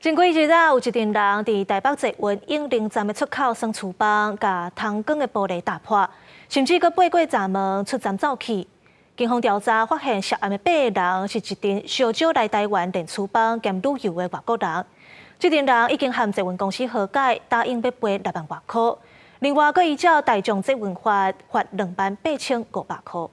前幾日啊，有一陣人佇台北捷運永寧站的出口耍趨枋，共窗框的玻璃打破，甚至閣爬過閘門出站走去。警方調查發現，涉案的八个人是一陣相招來台灣練趨枋兼旅遊的外國人。這陣人已經和捷運公司和解，答應欲賠6萬外箍。另外，閣依照大眾捷運法罰28,500箍。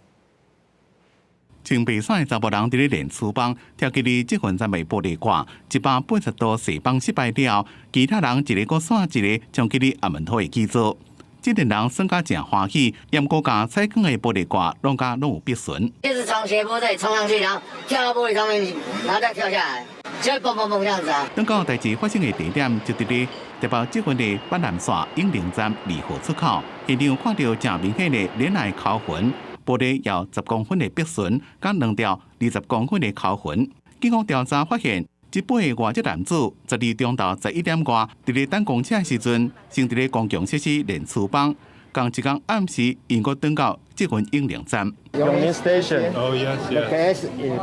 穿白衫的查埔人佇咧練趨枋，跳起佇捷運站的玻璃掛，180度踅枋失敗了，其他人一个閣紲一个衝去佇阿門土的基座。這陣人耍甲誠歡喜，毋過共採光的玻璃掛攏甲攏有逼損。就是從斜坡這裡衝上去，然後跳到玻璃上面，然後再跳下來，就會嘣嘣嘣這樣子啊。等到代誌發生的地點就佇咧台北捷運的板南線永寧站2號出口，現場看著誠明顯的戀愛尻痕。玻璃有10公分的逼損，佮兩條20公分的尻痕。警方調查發現，這八个外籍男子12中晝11點外，佇咧等公車的時陣，先佇咧公共設施練趨枋，仝一工暗時，𪜶閣轉到捷運永寧站。永寧 Station. Oh yes, The yes. case is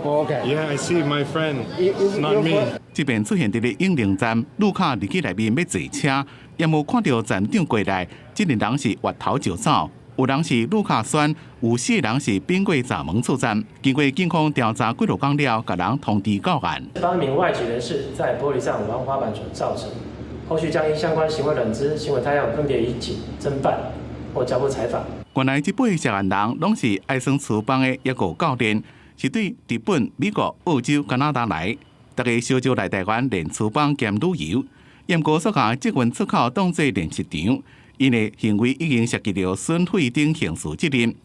okay. Yeah, I see my friend. It's not me. 這遍出現佇咧永寧站，旅客入去內面欲坐車，也無看著站長過來，這個人是越頭就走。有人是旅客選，有四个人是爬過閘門出站。經過警方調查幾落工了，共人通知到案。八名外籍人士在玻璃上玩滑板所造成，後續將依相關行為認知、行為態樣分別以警偵辦或交付裁罰。原來這八个涉案人攏是愛耍趨枋的一個教練，是對日本、美國、澳洲、加拿大來，逐家相招來台灣練趨枋兼旅遊。毋過煞共捷運出口當做練習場。𪜶的行為已經涉及著損毀等刑事責任，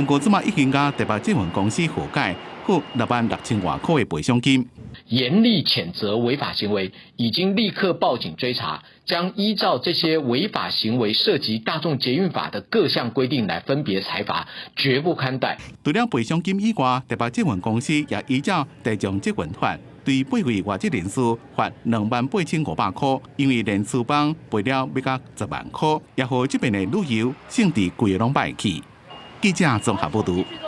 毋過這馬已經佮台北捷運公司和解，付6萬6千外箍的賠償金。嚴厲譴責違法行為，已經立刻報警追查，將依照這些違法行為涉及大眾捷運法的各項規定來分別裁罰，絕不寬待。除了賠償金以外，台北捷運公司也依照大眾捷運法，對八位外籍人士罰28,500箍，因為練趨枋賠了欲到10萬箍，也予這邊的旅遊勝地規个攏歹去。記者綜合報導。